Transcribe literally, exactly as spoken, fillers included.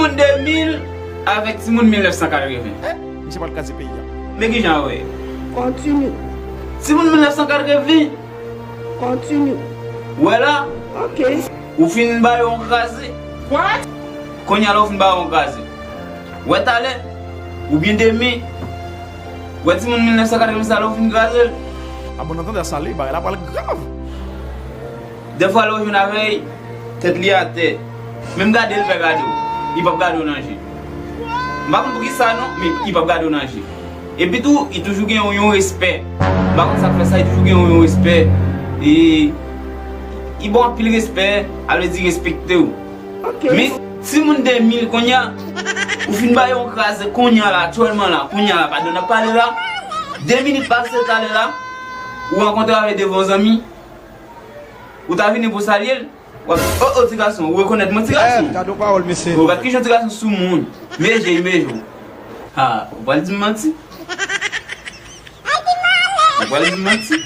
Timoun de mil avèk timoun mil nèf san katreven. Misye pral kraze peyi a. Men kijan w ye? Continue. Timoun mil nèf san katreven, Continue. wè la, Ok. ou fin ba yo yon kraze. Kounye a la ou fin ba yo yon kraze. Wè talè, oubyen demen, wè timoun mil nèf san katreven sa la ou fin kraze l. A bon, nan tande sa li, bagay la pral grav. Dèfwa lè w jwenn avè l, tèt li atè. Menm gade l pè gade w. Li p ap gade w nan je. M pa konn poukisa non, men li p ap gade w nan je. Epi tou, li toujou gen yon, yon respè. M pa konn sa k fè sa, li toujou gen yon, yon respè. E li ba w anpil respè, a vle di respekte w. Ok. Men timoun de mil kounye a, ou fin ba yo yon kraze kounye a la, aktyèlman la, kounye a la, pandan n ap pale la, de minit pase talè la, ou rankontre avè devan yon zanmi, ou ta vini pou salye l, w ap, o, o, ti gason, ou rekonèt mwen, ti gason? Gade yon pawòl, mesye. O, gad kijan ti gason sou moun. Meje, meje. Ha, ou pral di m manti? Ou pral di m manti?